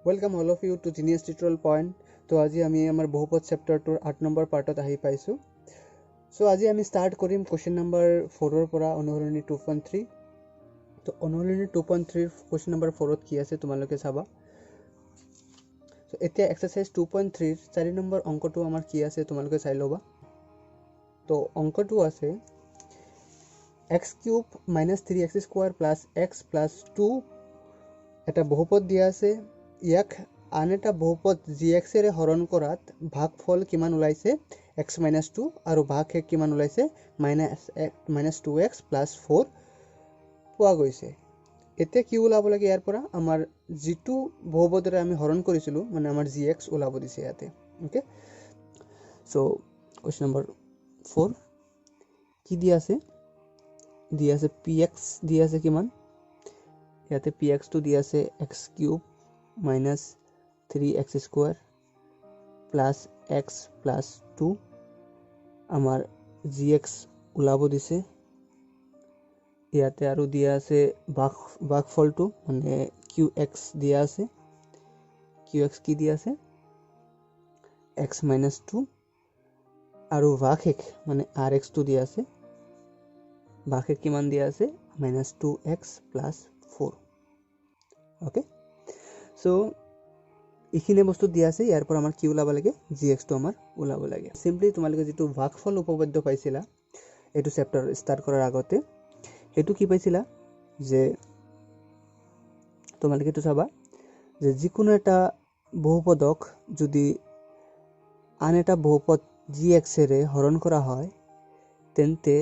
Welcome all of you to Genius Tutorial Point. তো আজি আমি আমাৰ বহুপদ চেপ্টাৰটোৰ 8 নম্বৰ পাৰ্টত আহি পাইছোঁ। চ' আজি আমি ষ্টাৰ্ট কৰিম কুৱেশ্যন নম্বৰ 4ৰ পৰা, অনুশীলনী 2.3। তো অনুশীলনী 2.3ৰ কুৱেশ্যন নম্বৰ 4ত কি আছে তোমালোকে চাবা। চ' এতিয়া এক্সাৰচাইজ 2.3ৰ 4 নম্বৰ অংকটো আমাৰ কি আছে তোমালোকে চাই ল'বা। তো অংকটো আছে x cube minus 3 x square plus x plus 2, এটা বহুপদ দিয়া আছে। ইয়াক আন এটা বহুপদ জি এক্সেৰে হৰণ কৰাত ভাগফল কিমান ওলাইছে এক্স মাইনাছ 2, আৰু ভাগশেষ কিমান ওলাইছে মাইনাছ 2 এক্স প্লাছ 4 পোৱা গৈছে। এতিয়া কি ওলাব লাগে ইয়াৰ পৰা? আমাৰ যিটো বহুপদৰে আমি হৰণ কৰিছিলোঁ, মানে আমাৰ জি এক্স ওলাব দিছে ইয়াতে। অ'কে, চ' কুৱেশ্যন নম্বৰ 4 কি দিয়া আছে? দিয়া আছে পি এক্স দিয়া আছে কিমান? ইয়াতে পি এক্সটো দিয়া আছে x cube minus 3 x square plus x plus 2, আমাৰ জি এক্স ওলাব দিছে ইয়াতে। আৰু দিয়া আছে ভাগফলটো, মানে কিউ এক্স দিয়া আছে। কিউ এক্স কি দিয়া আছে? এক্স মাইনাছ 2, আৰু ভাগশেষ মানে আৰ এক্সটো দিয়া আছে। ভাগশেষ কিমান দিয়া আছে? Minus 2 x plus 4। Okay, so এইখিনি বস্তু দিয়া আছে। ইয়াৰ পৰা আমাৰ কি ওলাব লাগে? জি এক্সটো আমাৰ ওলাব লাগে। চিম্পলি তোমালোকে যিটো ভাগফল উপপাদ্য পাইছিলা এইটো চেপ্টাৰ ষ্টাৰ্ট কৰাৰ আগতে, সেইটো কি পাইছিলা যে তোমালোকে এইটো চাবা যে যিকোনো এটা বহুপদক যদি আন এটা বহুপদ জি এক্সেৰে হৰণ কৰা হয়, তেন্তে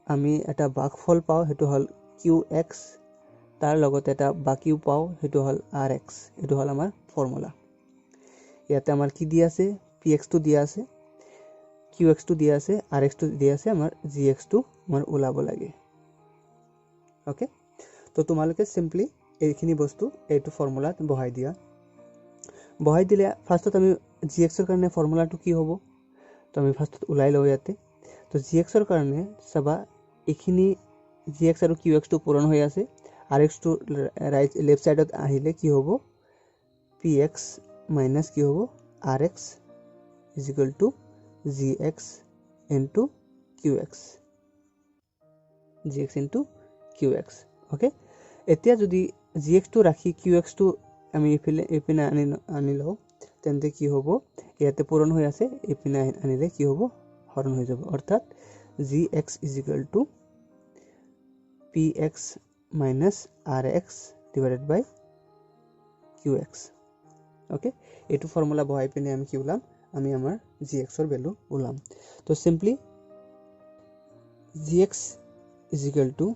আমি এটা ভাগফল পাওঁ, সেইটো হ'ল কিউ এক্স, তাৰ লগত এটা বাকীও পাওঁ, সেইটো হ'ল আৰ এক্স। এইটো হ'ল আমাৰ ফৰ্মুলা। ইয়াতে আমাৰ কি দিয়া আছে? পি এক্সটো দিয়া আছে, কিউ এক্সটো দিয়া আছে, আৰ এক্সটো দিয়া আছে, আমাৰ জি এক্সটো আমাৰ ওলাব লাগে। অ'কে, তো তোমালোকে চিম্পলি এইখিনি বস্তু এইটো ফৰ্মুলাত বহাই দিয়া। বহাই দিলে ফাৰ্ষ্টত আমি জি এক্সৰ কাৰণে ফৰ্মুলাটো কি হ'ব, তো আমি ফাৰ্ষ্টত ওলাই লওঁ ইয়াতে। তো জি এক্সৰ কাৰণে চাবা, এইখিনি জি এক্স আৰু কিউ এক্সটো পূৰণ হৈ আছে, আৰ এক্সটো ৰাইট লেফ্ট ছাইডত আহিলে কি হ'ব? পি এক্স মাইনাছ কি হ'ব? R x is equal to g x into q x, g x into q x. Okay, এতিয়া যদি জি এক্সটো ৰাখি কিউ এক্সটো আমি এইফালে এইপিনে আনি লওঁ, তেন্তে কি হ'ব? ইয়াতে পূৰণ হৈ আছে, এইপিনে আনিলে কি হ'ব? হৰণ হৈ যাব। অৰ্থাৎ g x is equal to p x minus r x divided by q x. Okay, এইটো ফৰ্মুলা বহাই পিনে আমি কি ওলাম? আমি আমাৰ জি এক্সৰ ভেলু ওলাম। তো simply g x is equal to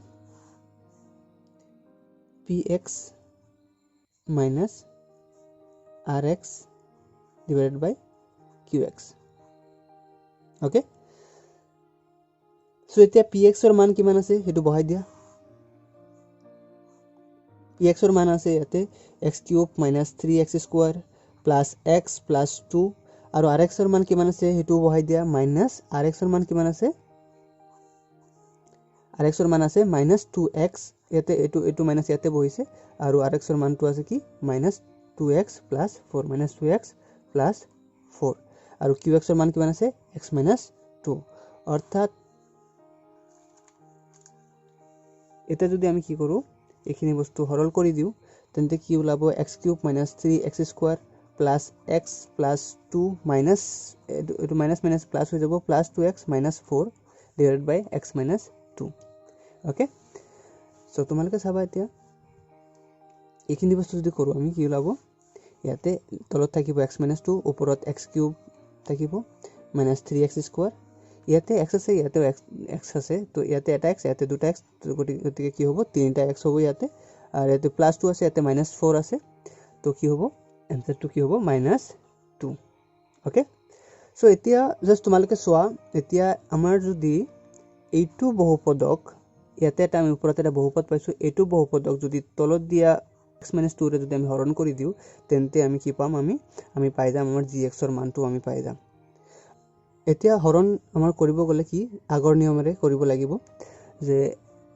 p x minus r x divided by q x. Okay, so এতিয়া পি এক্সৰ মান কিমান আছে সেইটো বহাই দিয়া। পি এক্সৰ মান আছে ইয়াতে x cube minus 3 x square plus x plus 2, আৰু আৰ এক্সৰ মান কিমান আছে সেইটোও বহাই দিয়া, মাইনাছ আৰ এক্সৰ মান কিমান আছে? আৰ এক্সৰ মান আছে মাইনাছ 2 এক্স, ইয়াতে এইটো মাইনাছ ইয়াতে বহিছে, আৰু আৰ এক্সৰ মানটো আছে কি? Minus 2 x plus 4, minus 2 x plus 4, আৰু কিউ এক্সৰ মান কিমান আছে? X minus 2। অৰ্থাৎ এতিয়া যদি আমি কি কৰোঁ, এইখিনি বস্তু সৰল কৰি দিওঁ, তেন্তে কি ওলাব? X cube minus 3 x square plus x plus 2 minus এইটো মাইনাছ মাইনাছ প্লাছ হৈ যাব, plus 2 x minus 4 divided by x minus 2। Okay, so তোমালোকে চাবা এতিয়া এইখিনি বস্তু যদি কৰোঁ আমি কি ওলাব? ইয়াতে তলত থাকিব এক্স মাইনাছ 2, ওপৰত এক্স কিউব থাকিব, মাইনাছ 3 এক্স স্কুৱাৰ, ইয়াতে এক্স আছে, ইয়াতেও এক্স এক্স আছে, তো ইয়াতে এটা এক্স, ইয়াতে দুটা এক্স, গতিকে কি হ'ব? তিনিটা এক্স হ'ব ইয়াতে, আৰু ইয়াতে প্লাছ 2 আছে, ইয়াতে মাইনাছ 4 আছে, তো কি হ'ব? এনচাৰটো কি হ'ব? মাইনাছ 2। অ'কে, চ' এতিয়া জাষ্ট তোমালোকে চোৱা, এতিয়া আমাৰ যদি এইটো বহুপদক, ইয়াতে এটা আমি ওপৰত এটা বহুপদ পাইছোঁ, এইটো বহুপদক যদি তলত দিয়া এক্স মাইনাছ 2ৰে যদি আমি হৰণ কৰি দিওঁ, তেন্তে আমি কি পাম? আমি পাই যাম আমাৰ জি এক্সৰ মানটো আমি পাই যাম। এতিয়া হৰণ আমাৰ কৰিব গ'লে কি আগৰ নিয়মেৰে কৰিব লাগিব যে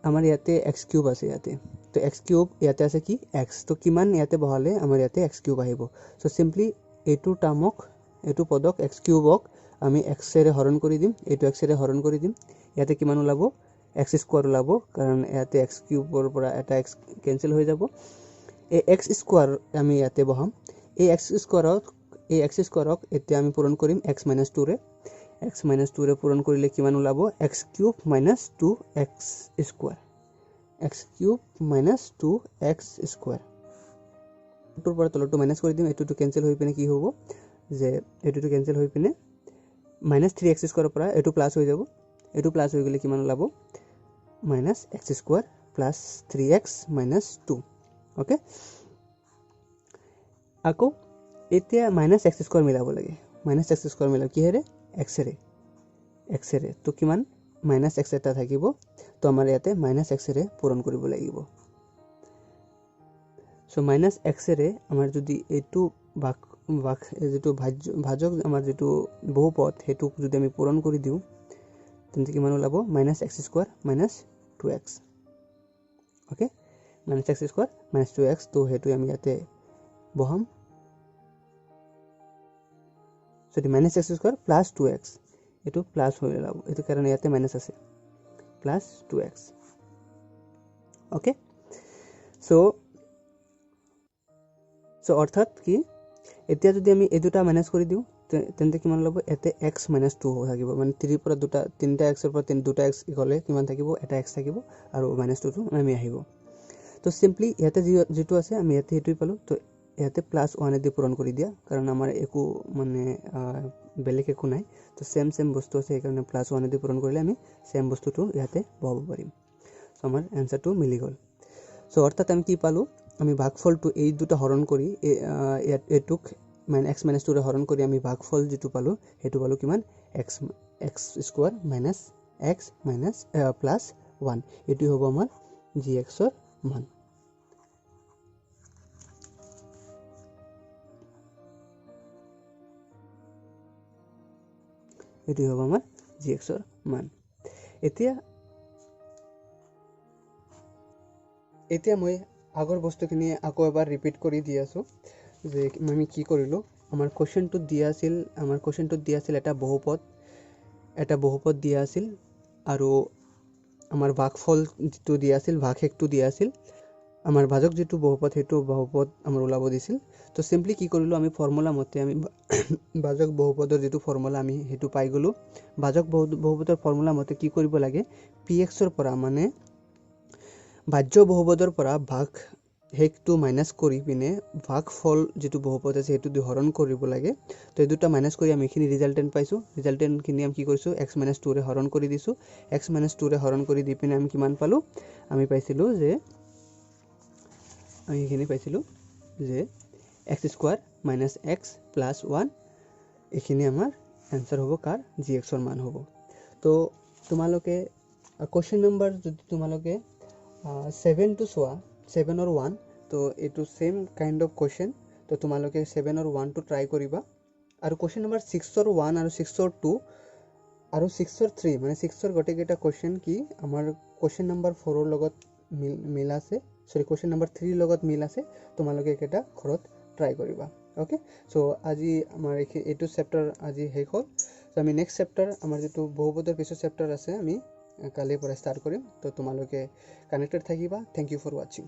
আমাৰ ইয়াতে এক্স কিউব আছে ইয়াতে। তো এক্স কিউব ইয়াতে আছে কি এক্স, তো কিমান ইয়াতে বহালে আমাৰ ইয়াতে এক্স কিউব আহিব। চ' চিম্পলি এইটো টাৰ্মক, এইটো পদক এক্স কিউবক আমি এক্সেৰে হৰণ কৰি দিম, এইটো এক্সেৰে হৰণ কৰি দিম। ইয়াতে কিমান ওলাব? এক্স স্কোৱাৰ ওলাব, কাৰণ ইয়াতে এক্স কিউবৰ পৰা এটা এক্স কেঞ্চেল হৈ যাব। এই এক্স স্কোৱাৰ আমি ইয়াতে বহাম। এই এক্স স্কোৱাৰক এতিয়া আমি পূৰণ কৰিম এক্স মাইনাছ টুৰে। এক্স মাইনাছ টুৰে পূৰণ কৰিলে কিমান ওলাব? X cube minus two x square, x cube minus two x square। টোৰ পৰা তলৰটো মাইনাছ কৰি দিম। এইটোতো কেঞ্চেল হৈ পিনে কি হ'ব যে এইটোতো কেঞ্চেল হৈ পিনে মাইনাছ থ্ৰী এক্স স্কোৱাৰৰ পৰা এইটো প্লাছ হৈ যাব। এইটো প্লাছ হৈ গ'লে কিমান ওলাব? Minus x square plus three x minus two, okay। আকৌ এতিয়া মাইনাছ এক্স স্কোৱাৰ মিলাব লাগে। মাইনাছ এক্স স্কোৱাৰ মিলাব কিহেৰে? এক্সেৰে, এক্সেৰে। তো কিমান মাইনাছ এক্স এটা থাকিব, তো আমাৰ ইয়াতে মাইনাছ এক্সেৰে পূৰণ কৰিব লাগিব। চ' মাইনাছ এক্সেৰে আমাৰ যদি এইটো ভাগ ভাগ যিটো ভাজ্য ভাজক, আমাৰ যিটো বহুপদ, সেইটোক যদি আমি পূৰণ কৰি দিওঁ, তেন্তে কিমান ওলাব? Minus x square minus two x, okay, minus x square minus two x। তো সেইটো আমি ইয়াতে বহাম। যদি minus x square plus two x, এইটো প্লাছ হৈ ওলাব এইটো, কাৰণ ইয়াতে মাইনাছ আছে, plus two x, okay। So অৰ্থাৎ কি, এতিয়া যদি আমি এই দুটা মাইনাছ কৰি দিওঁ, তেন্তে কিমান ওলাব? ইয়াতে এক্স মাইনাছ টু থাকিব। মানে থ্ৰীৰ পৰা দুটা, তিনিটা এক্সৰ পৰা দুটা এক্স গ'লে কিমান থাকিব? এটা এক্স থাকিব আৰু মাইনাছ টুটো নামি আহিব। তো চিম্পলি ইয়াতে যিটো আছে, আমি ইয়াতে সেইটোৱে পালোঁ। তো ইয়াতে প্লাছ ওৱানেদি পূৰণ কৰি দিয়া, কাৰণ আমাৰ একো মানে বেলেগ একো নাই, তো ছেম ছেম বস্তু আছে, সেইকাৰণে প্লাছ ওৱানেদি পূৰণ কৰিলে আমি ছেম বস্তুটো ইয়াতে বহাব পাৰিম। চ' আমাৰ এনচাৰটো মিলি গ'ল। চ' অৰ্থাৎ আমি কি পালোঁ? আমি ভাগফলটো এই দুটা হৰণ কৰি, ইয়াত এইটোক মানে এক্স মাইনাছ টুৰে হৰণ কৰি আমি ভাগফল যিটো পালোঁ, সেইটো পালোঁ কিমান? X square minus x minus plus one। এইটোৱে হ'ব আমাৰ জি এক্সৰ মান। এইটোৱে হ'ব আমাৰ জি এক্সৰ মান। এতিয়া মই আগৰ বস্তুখিনি আকৌ এবাৰ ৰিপিট কৰি দি আছোঁ যে আমি কি কৰিলোঁ। আমাৰ কুৱেশ্যনটোত দিয়া আছিল এটা বহুপদ, এটা বহুপদ দিয়া আছিল আৰু আমাৰ ভাগফল যিটো দিয়া আছিল, ভাগশেষটো দিয়া আছিল, আমাৰ ভাজক যিটো বহুপদ, সেইটো বহুপদ আমাৰ ওলাব দিছিল। তো চিম্পলি কি কৰিলোঁ আমি? ফৰ্মুলা মতে আমি ভাজক বহুপদৰ যিটো ফৰ্মুলা, আমি সেইটো পাই গ'লোঁ। ভাজক বহুপদৰ ফৰ্মুলা মতে কি কৰিব লাগে? পি এক্সৰ পৰা, মানে ভাজ্য বহুপদৰ পৰা ভাগ শেষটো মাইনাছ কৰি পিনে ভাগফল যিটো বহুপদ আছে, সেইটো দি হৰণ কৰিব লাগে। তো এই দুটা মাইনাছ কৰি আমি এইখিনি ৰিজাল্টেণ্ট পাইছোঁ। ৰিজাল্টেণ্টখিনি আমি কি কৰিছোঁ? এক্স মাইনাছ টুৰে হৰণ কৰি দিছোঁ। এক্স মাইনাছ টুৰে হৰণ কৰি দি পিনে আমি কিমান পালোঁ? আমি পাইছিলোঁ যে, আমি এইখিনি পাইছিলোঁ যে x square minus x plus one। এইখিনি আমাৰ এনচাৰ হ'ব। কাৰ? জি এক্সৰ মান হ'ব। তো তোমালোকে কুৱেশ্যন নম্বৰ যদি তোমালোকে ছেভেনটো চোৱা, ছেভেনৰ ওৱান, তো এইটো ছেইম কাইণ্ড অফ কুৱেশ্যন। তো তোমালোকে ছেভেনৰ ওৱানটো ট্ৰাই কৰিবা আৰু কুৱেশ্যন নম্বৰ ছিক্সৰ ওৱান আৰু ছিক্সৰ টু আৰু ছিক্সৰ থ্ৰী, মানে ছিক্সৰ গোটেইকেইটা কুৱেশ্যন কি আমাৰ কুৱেশ্যন নম্বৰ ফ'ৰৰ লগত মিল আছে, চৰি, কুৱেশ্যন নম্বৰ থ্ৰীৰ লগত মিল আছে। তোমালোকে এইকেইটা ঘৰত ট্ৰাই কৰিবা, অ'কে। চ' আজি আমাৰ এইটো চেপ্টাৰ আজি শেষ হ'ল। চ' আমি নেক্সট চেপ্টাৰ, আমাৰ যিটো বহুপদৰ পিছৰ চেপ্টাৰ আছে, আমি কালিৰ পৰা ষ্টাৰ্ট কৰিম। তো তোমালোকে কানেক্টেড থাকিবা। Thank you for watching.